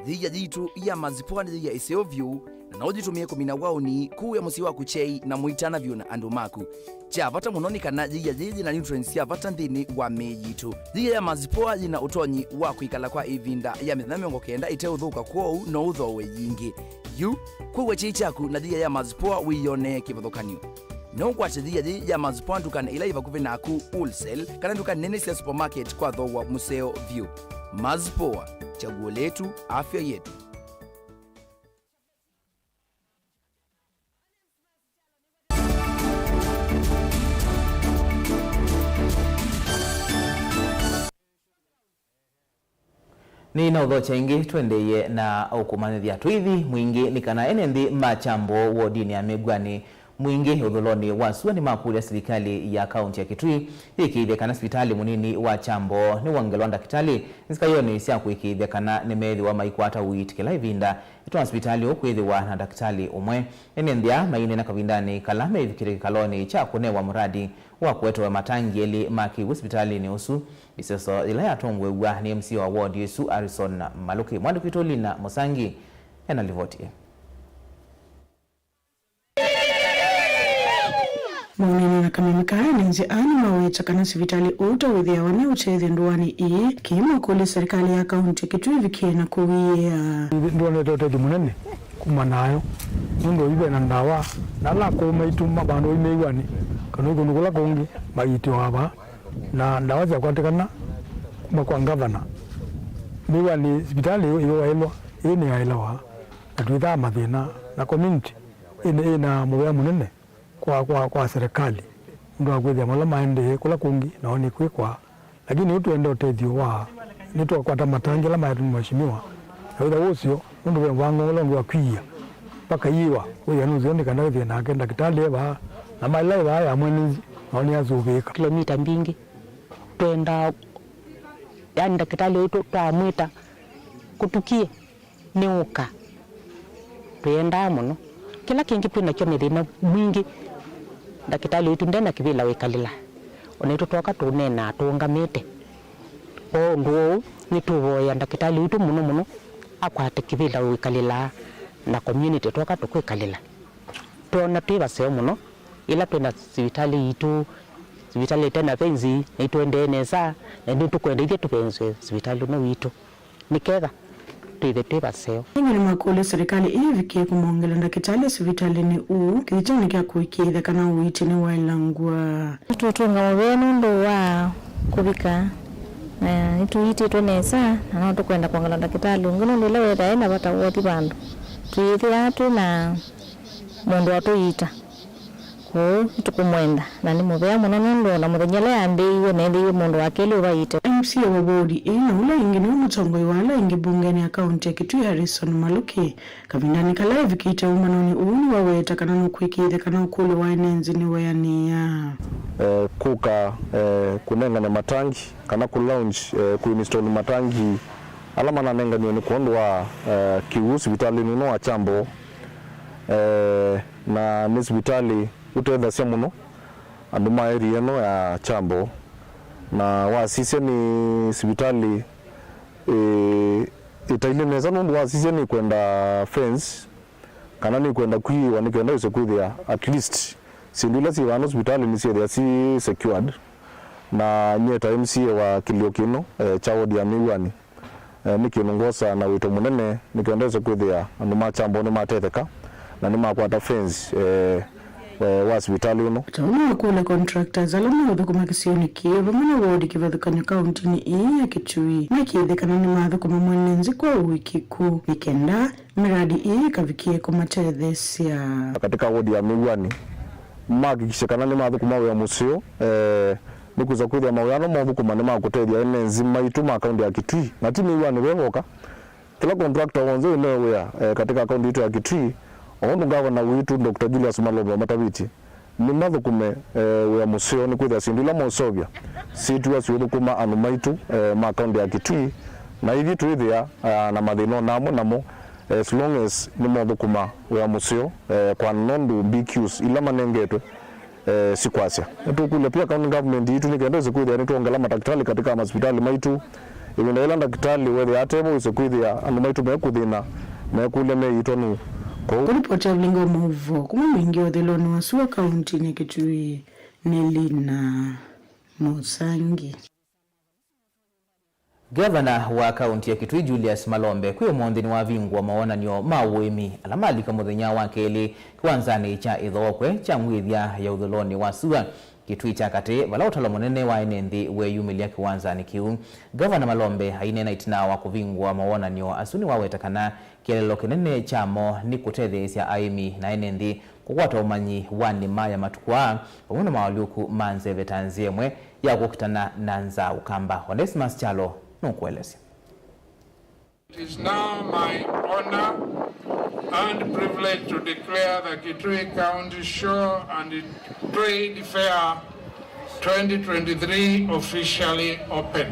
Thĩia yitũ ya Mazpoa nĩ thĩia ĩseo vyũ, na no ũyĩtũmĩe kũmina waũni, kũĩa mũsyĩ waku kyei, na mũitana vyũ na andũ maku. Kya vata mũno nĩ kana thĩia yĩĩ yĩ na nutrients sya vata nthĩnĩ wa mĩĩ yitũ. Thĩia ya Mazpoa yĩ na ũtonyi wa kwĩkala kwa ĩvinda ya mĩthenya mĩongo kenda ĩteũthũka, kwoou no ũthooe yingĩ. Yu, kũĩa kyei kyaku na thĩia ya Mazpoa wĩyonee kĩvathũkany'o. No ũkwate thĩia yĩĩ ya Mazpoa ndukanĩ ila yĩ vakuvĩ naku, wholesale, kana nduka nene sya supermarket kwa thooa mũseo vyũ. Mazpoa, chaguo letu, afya yetu. Nĩ na ũthokya ĩngĩ, tũendeeye na ũkũmanyĩthya. Tũithi mwingĩ nĩ kana ene nthĩ ma Kyambo wodinĩ ya Mĩw'anĩ mwingĩ ũthũlonĩ wa sua nĩmakũlya silikalĩ ya kaũntĩ ya Kitui yĩkĩĩthye kana sivitalĩ mũnini wa Kyambo nĩwongelwa ndakĩtalĩ nzikayonĩ sya kũĩkĩĩthya kana nĩmeethĩwa maikwata ũiiti kĩla ĩvinda, ĩtuma sivitalĩ ũũ kwĩthĩwa na ndakĩtalĩ ũmwe. Ene nthĩ aa maineena kavindanĩ kala mevikĩte kĩkalonĩ kya kũnewa mũradi wa kũetewa matangi elĩ ma kĩw'ũ sivitalĩnĩ ũsu. Ĩseso yĩla yatongoew'a nĩ M C A wa ward ĩsu, Harrison Maluki. Mwandĩki witũ Lina Mũsangi ena livoti ĩĩ. Maũneena na kameme kaa, ene nthĩ aa nĩmaweta kana sivitalĩ ũũ ta wĩthĩawa nĩ ũtethyo ndũanĩ ĩĩ, kĩĩ makũlya serikali ya kaunti ya Kitui ĩvikĩe na kũwĩĩa. Ndwonete ũtethyo mũnene kuma nayo, nũndũ oyu ve na ndawa, na ala akũũ maitũ ma vandũ vau Mĩw'anĩ, kana kũndũ kũla kũngĩ, maiitĩwa vaa, na ndawa syakwatĩkana kuma kwa ngavana. Mĩw'anĩ sivitalĩ ĩyo ĩwaĩlwa, ĩĩ nĩyaĩlawa, na twĩthaa mathĩna, na community ĩna, ĩna mũvea mũnene kwa, kwa, kwa serikali, nũndũ wa kwĩthĩa vala maendee kũla kũngĩ, nao nĩkwĩkwa. Lakini yu twenda ũtethyo wa, nĩtwakwata matangi ala maetwe nĩ mheshimiwa, na wĩthĩa wĩ ũseo, nũndũ ve mũvango ũla ũngĩ wa kwiia mpaka iĩwa, wĩthĩa nũseo nĩ kana wĩthĩe nake ndakĩtalĩ e vaa, na maĩla ĩ vaa ya mwene nthĩ, nao nĩyasũvĩĩka. Kilomita mbingĩ, twendaa, yani, ndakĩtalĩ ũyũ tũ-, twamwĩta kũtukie, nĩũka. Tũyendaa mũno. Kĩla kĩngĩ twĩ nakyo nĩ thĩna mwingĩ. Ndakĩtalĩ witũ nde na kĩvĩla wĩkalĩla. O naitũ twoka tũneenaa tũũngamĩte. Kwa ũndũ ũũ, nĩtũvoya ndakĩtalĩ witũ mũno mũno akwate kĩvĩla wĩkalĩlaa na community twoka tũkwĩkalĩla. Twona twĩ vaseo mũno, ĩla twĩ na sivitalĩ yitũ Sivitalĩ ĩte na fenzi, nĩtũendee nesa, na nĩtũkwenda ithyĩ tũvenzwe sivitalĩ ũno witũ. Nĩ keka twĩthe twĩ vaseo. Aingĩ nĩmakũlya serikali ĩĩ ĩvikie kũmongela ndakĩtalĩ sivitalĩnĩ ũũ kĩthitoni kya kũĩkĩĩthya kana ũiiti nĩwaĩlangw'a. Nĩtũũtũnga mũvea nũndũ wa kũvika, na nĩtũiitĩtwe nesa, na no tũkwenda kwongela ndakĩtalĩ ũngĩ nũndũ ĩla wĩthĩa ena vata wa ũthi vandũ, twĩthĩaa twĩ na mũndũ wa tũiita. Kwoou nĩtũkũmwenda, na nĩ mũvea mũno nũndũ o na mũthenya ũla yambĩĩiwe, neethĩiwe mũndũ wa kelĩ ũvaĩte. M C A wa wodi ĩĩ na ũla ĩngĩ nĩwe mũtongoi wa ala aingĩ mbungenĩ ya kaunti ya Kitui, Harrison Maluki, kavindanĩ kala evikĩte ũmanonĩ ũũ nĩwaweta kana nũkwĩkĩĩthya kana ũkũlyo wa ene nthĩ nĩweanĩaa. Eh, kũka, eh, kũnengane matangi kana kũ launch, eh, kũ install matangi ala mananenganiwe nĩ kwondũ wa, eh, kĩw'ũ sivitalĩnĩ ũno wa Kyambo. Eh, na nĩ sivitalĩ ũtethasya mũno andũ ma area ĩno ya Kyambo, na wasisya nĩ sivitalĩ, ĩ, ĩtaile nesa nũndũ wasisya nĩkwenda fence, kana nĩkwenda kwiĩwa nĩ kenda wĩse kwĩthĩa at least syĩndũ ila syĩ vano sivitalĩ nĩsyĩthĩa syĩ secured. Na nyie ta M C A wa kĩlio kĩno, eh, kya ward ya Mĩw'anĩ, eh, nĩ kĩndũ ngwosaa na wĩto mũnene nĩ kenda wĩse kwĩthĩa andũ ma Kyambo nĩmatetheka na nĩmakwata fence, eh, eh, wa sivitalĩ ũno. Taũnĩ wa kũla contractors ala meũthũkũma kĩsionĩ kĩĩ vamwe na ward kĩvathũkany'o kauntinĩ ĩĩ ya Kitui mekĩĩthye kana nĩmathũkũma mwene nthĩ kwa ũĩkĩku nĩ kenda miradi ĩĩ ĩkavikie kũmatetheesya. Katika ward ya Mĩw'anĩ, mahakikishe kana nĩmathũkũma wĩa mũseo, eh, nĩkwĩsa kwĩthĩa mawĩa ala mothũkũma nĩmakũtethya ene nthĩ maitũ ma kaunti ya Kitui, na ti Mĩw'anĩ ve voka. Kĩla contractor w'onthe wĩna wĩa, eh, katika kaunti yitũ ya Kitui, o ũndũ ngavana witũ Doctor Julius Malombe wamatavĩtye, nĩmathũkũme, eh, wĩa mũseo nĩkwĩthĩa syĩndũ ila moseũvya syĩtiwa siũthũkũma andũ maitũ, eh, ma kaunti ya Kitui, na ithyĩ twĩthĩa, ah, na mathĩna o na amwe namo, as long as nĩmothũkũma wĩa mũseo, eh, kwa nũndũ B Qs ila manengetwe, eh, sikwasya. Nĩtũkũlya pia county government yitũ nĩ kenda ĩse kwĩthĩa nĩtwongela matakitali katika masipitali maitũ. Ĩvinda yĩla ndakitali wethĩa atevo wĩse kwĩthĩa andũ maitũ mekũthĩna, mekũlya meĩtwa nũũ. Kwoou. Kũlipoti Vilingi wa Maũvoo kuma Mwingi ũthũĩlonĩ wa sua kauntinĩ ya Kitui nĩ Lina Mũsangi. Ngavana wa kaunti ya Kitui Julius Malombe kwĩ ũmũnthĩ nĩwavingũa mawonany'o ma ũĩmi ala malika mũthenya wa kelĩ kĩwanzanĩ kya Ĩthookwe kya ngwĩthya ya ũthũĩlonĩ wa sua Kitui kya katĩ, vala ũtalo mũnene wa ene nthĩ weeyumĩlya kĩwanzanĩ kĩu. Ngavana Malombe aineena ĩtina wa kũvingũa mawonany'o asu nĩwaweta kana kĩeleelo kĩnene kyamo nĩ kũtetheesya aĩmi na ene nthĩ kũkwata ũmanyi wa nĩma ya matukũ aa, vamwe na maũlyũku ma nzeve ta nzĩa ĩmwe ya kũkitana na nzaa ũkamba. Onesmus Kyalo nũkũelesya. It is now my honor and privilege to declare the Kitui County Show and Trade Fair twenty twenty-three officially open.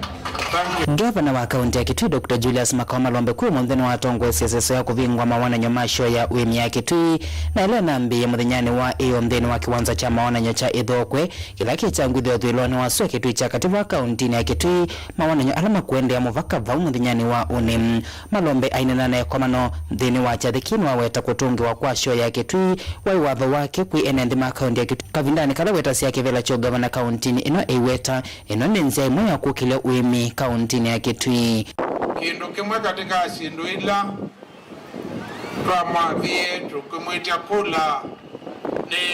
Thank you. Ngavana wa kaunti ya Kitui, Doctor Julius Makao Malombe, kwĩ ũmũnthĩ nĩwatongoesye ĩseso ya kũvingũa mawonany'o ma show ya ũĩmi ya Kitui, na ĩla ĩnambĩĩe mũthenyanĩ wa ĩyo nthĩnĩ wa kĩwanza kya mawonany'o kya Ĩthookwe, kĩla kĩ kya ngwĩthyo ũthũĩlonĩ wa sua Kitui kya katĩ vaa kauntinĩ ya Kitui, mawonany'o ala makũendeea mũvaka vau mũthenyanĩ wa ũnĩ. Malombe aineena na ĩkomano nthĩnĩ wa kyathĩ kĩĩ nĩwaweta kũtũngĩwa kwa show ya Kitui waĩ watho wake kwĩ ene nthĩ ma kaunti ya Kitui kavindanĩ kala wetasya kĩvĩla kya ũngavana kauntinĩ ĩno eiweta ĩno nĩ nzĩa ĩmwe ya kũkĩlya ũĩmi kauntinĩ ya Kitui. Kĩndũ kĩmwe katĩ ka syĩndũ ila twamwathie tũkĩmwĩtya kũla nĩ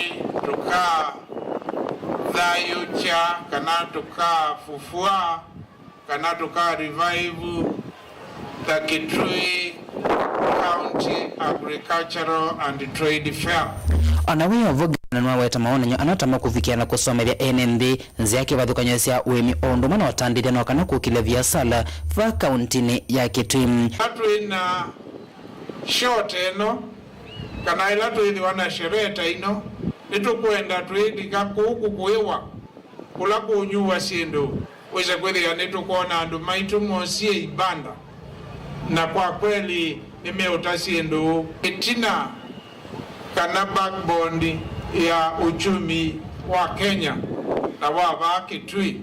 tũkathayũũkya kana tũkafufua kana tũka revive the Kitui County Agricultural and Trade Fair. O na wĩ o vo, ngavana nĩwaweta mawonany'o ana ta ma kũvikĩa na kũsomethya ene nthĩ nzĩa kĩvathũkany'o sya ũĩmi o ũndũ ũmwe na ũtandĩthya no kana kũkĩlya viasala vaa kauntinĩ ya Kitui. Ĩla twĩ na show ta ĩno, kana ĩla twĩthĩwa na sherehe ta ĩno, nĩtũkwenda twĩlika kũu kũkũĩwa kũla kũũnyuwa syĩndũ, wĩse kwĩthĩa nĩtũkwona andũ maitũ mosie ibanda, na kwa kweli nĩmeũta syĩndũ. Ĩtina kana backbone ya uchumi wa Kenya na wa vaa Kitui,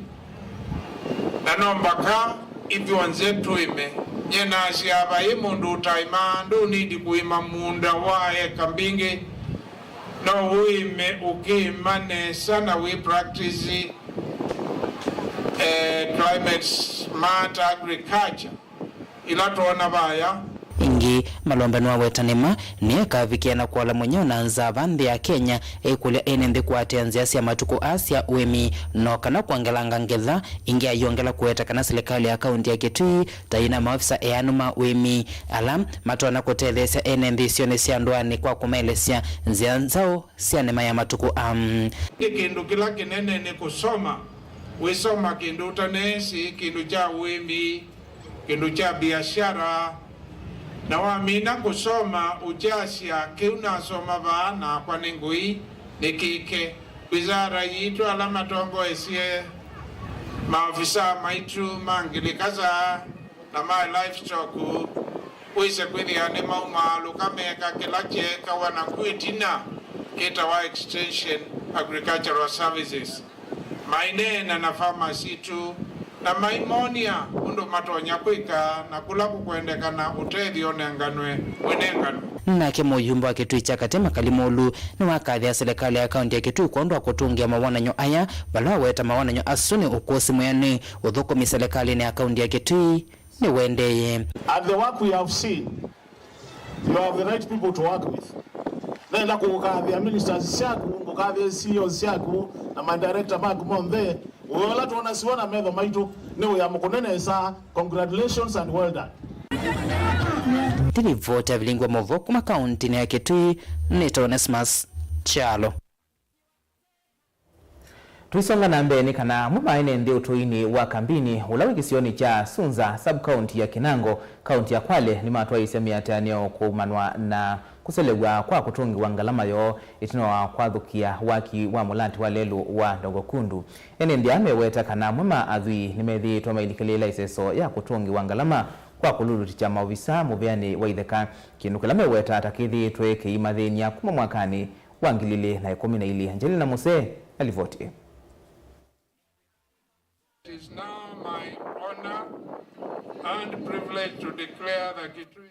na no mbaka ithyonthe tũĩme. Nyie nasyaa vai mũndũ ũtaĩmaa, ndũnindi kũĩma mũũnda wa eka mbingĩ, no ũĩme ũkĩĩma nesa na wĩ practice Eh, climate smart agriculture ila twona vaya. Ĩngĩ, malombe nĩwaweta nĩma nĩekavikĩa na kũala mũnyao na nzava nthĩ ya Kenya, ĩkũlya ene nthĩ kũatĩĩa nzĩa sya matukũ aa sya ũĩmi, no kana kwongelanga ngetha. Ĩngĩ ayongela kũweta kana silikalĩ ya kaunti ya Kitui ta yĩna maofisa eanu ma ũĩmi ala matonya kũtetheesya ene nthĩ isionĩ sya ndũanĩ kwa kũmaelesya nzĩa nzaũ sya nĩma ya matukũ aa. Nĩ kĩndũ kĩla kĩnene nĩ kũsoma, wĩsoma kĩndũ ũtaneesĩ, kĩndũ kya ũĩmi, kĩndũ kya biashara, na wamina kũsoma ũkyasya, kĩu nasoma vaa nakwa nĩ ngũi nĩkĩke. Wizara yitũ ala matongoesye, maovisaa maitũ ma ngilikaza na ma livestock, wĩse kwĩthĩa nĩmaumaalũka meka kĩla kyeekawa naku ĩtina kĩtawa Extension Agricultural Services. Maineena na farmers sitũ na maimonia ũndũ matonya kwĩka na kũla kũkwendekana ũtethyo ũnenganwe wĩnenganwe. Nake mũyumba wa Kĩtui kya Katĩ Makali Mũlu nĩwakathĩa silikalĩ ya kaunti ya Kĩtui kwondũ wa kũtũngĩa mawonany'o aya, vala waweta mawonany'o asu nĩ ũkũsĩ mwĩanĩ. Ũthũkũmi silikalĩnĩ ya kaunti ya Kĩtui nĩũendeeye. And the work we have seen, you have the right people to work with. Nenda kũkathĩa ministers syaku, ngũkathĩa C E Os syaku na ma director maku monthe. Ũĩ ũla twonasiwa na metho maitũ nĩ wĩa mũkũne nesa. Congratulations and well done. Ndilivoti ya vilingwa movo kuma kauntinĩ ya Kitui nĩ Onesmus Kyalo. Tũisonga na mbee, nĩ kana amwe ma ene nthĩ ũtũinĩ wa Kambini, ũla wĩ kĩsionĩ kya Sunza, sub-county ya Kinango, kaunti ya Kwale, nĩmatwaĩĩsye mĩatĩanĩo kũumanwa na kũselew'a kwa kũtũngĩwa ngalama yoo ĩtina wa kwathũkĩa waki wa mũlati wa lelũ wa Ndogo Kundu. Ene nthĩ aa meweta kana amwe ma athwii nĩmethĩĩtwe mailikĩlĩĩla ĩseso ya kũtũngĩwa ngalama kwa kũlulutĩkya maovisa mũvĩanĩ wa itheka, kĩndũ kĩla meweta ta kĩthĩĩtwe kĩimathĩny'a kuma mwakanĩ wa ngili ili na ĩkũmi na ilĩ. Angelina Muse na livoti ĩĩ. It is now my honor and privilege to declare the Kitui.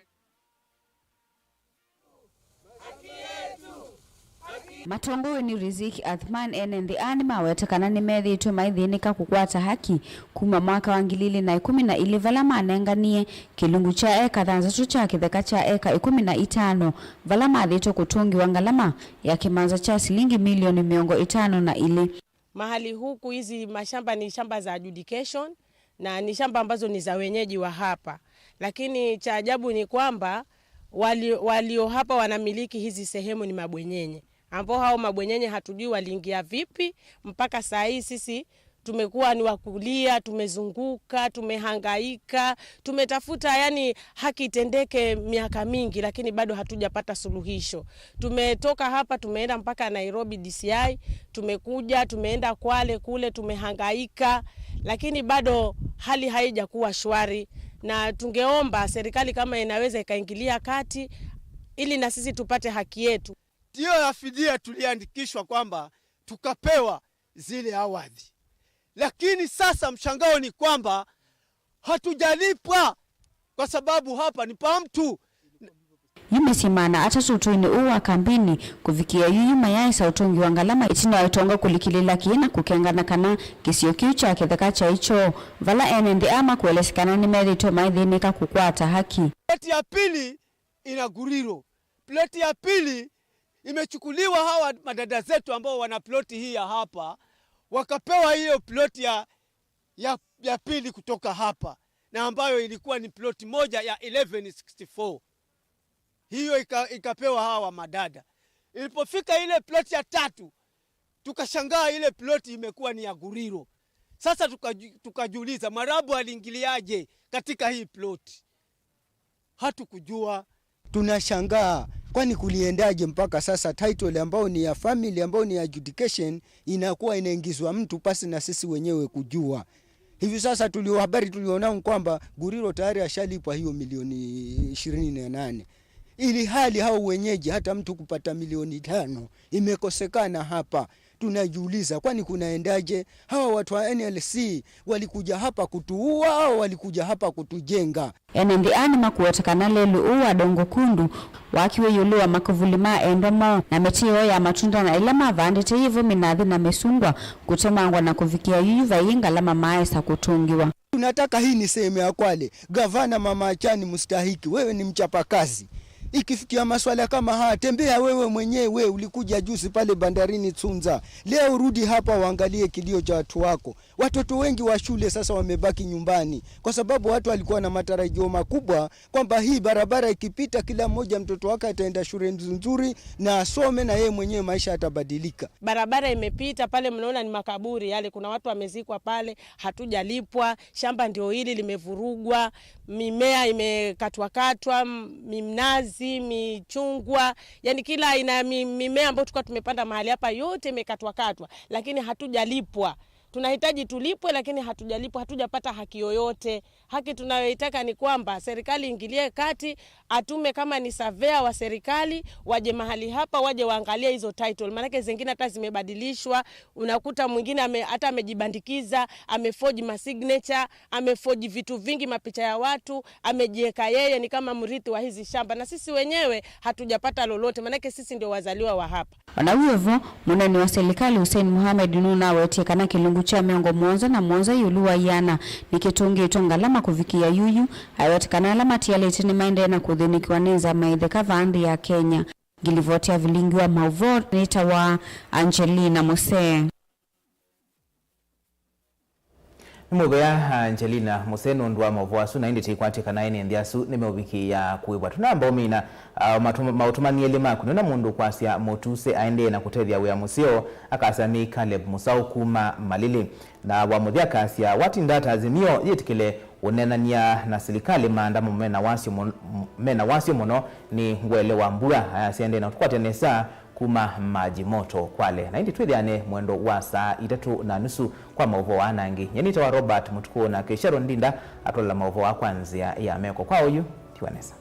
Matongoew'e nĩ Riziki Athman, ene nthĩ aa nĩmaweta kana nĩmethĩĩtwe maithĩnĩka kũkwata haki kuma mwaka wa ngili ili na ĩkũmi na ilĩ, vala manenganie kĩlungu kya eka thanthatũ kya kĩtheka kya eka ĩkũmi na itano, vala mathĩtwe kũtũngĩwa ngalama ya kĩmanza kya silingi milioni mĩongo ĩtano na ilĩ. Mahali huku hizi mashamba ni shamba za adjudication na ni shamba ambazo ni za wenyeji wa hapa, lakini cha ajabu ni kwamba wali, walio hapa wanamiliki hizi sehemu ni mabwenyenye, ambao hao mabwenyenye hatujui waliingia vipi. Mpaka saa hii sisi tumekuwa ni wakulia, tumezunguka, tumehangaika, tumetafuta yani haki itendeke miaka mingi, lakini bado hatujapata suluhisho. Tumetoka hapa, tumeenda mpaka Nairobi D C I, tumekuja, tumeenda Kwale kule, tumehangaika, lakini bado hali haijakuwa shwari, na tungeomba serikali kama inaweza ikaingilia kati ili na sisi tupate haki yetu. Hiyo ya fidia tuliandikishwa kwamba tukapewa zile awadhi, lakini sasa mshangao ni kwamba hatujalipwa kwa sababu hapa ni pa mtu. Yu mĩsyĩ maana atatũ ũtũinĩ ũũ wa Kambini kũvikĩa yu yĩmayaĩsa ũtũngĩwa ngalama ĩtina wa ĩtonga kũlikĩlĩĩla kĩĩ na kũkengana kana kĩsio kĩu kya kĩtheka kyaĩ kyoo, vala ene nthĩ aa makũelesya kana nĩmethĩĩtwe maithĩnĩka kũkwata haki. Ploti ya pili ina Guriro. Ploti ya pili imechukuliwa, hawa madada zetu ambao wana ploti hii ya hapa, wakapewa hiyo ploti ya, ya, ya pili kutoka hapa, na ambayo ilikuwa ni ploti moja ya eleven sixty-four. Hiyo ika, ikapewa hawa madada. Ilipofika ile ploti ya tatu, tukashangaa ile ploti imekuwa ni ya Guriro. Sasa tukaju-, tukajiuliza, Mwarabu aliingiliaje katika hii ploti? Hatukujua. Tunashangaa, kwani kuliendaje mpaka sasa title ambayo ni ya family, ambayo ni adjudication, inakuwa inaingizwa mtu pasi na sisi wenyewe kujua? Hivi sasa tulio, habari tulionao ni kwamba Guriro tayari ashalipwa hiyo milioni ishirini na nane, ili hali hao wenyeji hata mtu kupata milioni tano imekosekana hapa. Tunajiuliza, kwani kunaendaje? Hawa watu wa N L C walikuja hapa kutuua au walikuja hapa kutujenga? Ene nthĩ aa nĩmakũweta kana lelũ ũũ wa Dongo Kundu wakiwe ĩũlũ wa makũvulĩ ma endwa moo na mĩtĩ yoo ya matunda na ĩla mavandĩte yĩvo mĩnathi na mĩsungwa kũtemangwa na kũvikĩa yuyu vaiĩ ngalama maaĩsa kũtũngĩwa. Tunataka, hii ni sehemu ya Kwale. Gavana Mama Achani mstahiki, wewe ni mchapakazi. Ikifikia maswala kama haya, tembea wewe mwenyewe, ulikuja juzi pale bandarini Tsunza. Leo rudi hapa uangalie kilio cha watu wako. Watoto wengi wa shule sasa wamebaki nyumbani kwa sababu watu walikuwa na matarajio makubwa kwamba hii barabara ikipita, kila mmoja mtoto wake ataenda shule nzuri na asome na yeye mwenyewe maisha yatabadilika. Barabara imepita pale, mnaona ni makaburi yale, kuna watu wamezikwa pale, hatujalipwa, shamba ndio hili limevurugwa, mimea imekatwakatwa, m- mimnazi, michungwa, yani kila aina ya mi- mimea ambayo tulikuwa tumepanda mahali hapa yote imekatwakatwa, lakini hatujalipwa. Tunahitaji tulipwe, lakini hatujalipwa, hatujapata haki yoyote. Haki tunayoitaka ni kwamba serikali iingilie kati, atume kama ni surveyor wa serikali waje mahali hapa, waje waangalie hizo title, maanake zingine hata zimebadilishwa. Unakuta mwingine ame, hata amejibandikiza, ameforge ma signature, ameforge vitu vingi, mapicha ya watu, amejiweka yeye ni kama mrithi wa hizi shamba, na sisi wenyewe hatujapata lolote, maanake sisi ndio wazaliwa wa hapa. Ona wĩ vo, mũnene wa silikalĩ Hussein Mohamed nũnawetie kana kĩlungu kya mĩongo mũonza na mũonza ĩũlũ wa ĩana nĩkĩtũngĩtwe ngalama kũvikĩa yuyu, aweta kana ala matialĩte nĩmaendee na kũthĩnĩkĩwa nĩ nzama ĩtheka vaa nthĩ ya Kenya. Ngilivoti ya vilingi wa maũvoo nĩtawa Angelina Musee. Nĩ mũvea Angelina Musee nũndũ wa maũvoo asu, na ĩndĩ tĩkwatĩ kana ene nthĩ asu nĩmeũvikĩĩa kũĩvwa. Tũnamba ũmina, ah, matũ- maũtũmani elĩ maku, nĩona mũndũ kwasya mũtuse aendee na kũtethya wĩa mũseo akasya nĩ Caleb Mũsaũ kuma Malili. Na wa mũthya akasya watinda ta Azimio yĩtĩkĩle ũneenany'a na silikalĩ, maandamo mena wasyo mũn- mena wasyo mũno nĩ ngwele wa mbua, ayasya aendee na kũtũkwatya nesa kuma Maji Moto Kwale. Na ĩndĩ twĩthĩane mwendo wa saa itatũ na nusu kwa maũvoo aa na angĩ. Nyie nĩtawa Robert Mũtukũ na Kĩsharo Ndinda atwala maũvoo aa kwa nzĩa ya meko. Kwa oyu, tiwa nesa.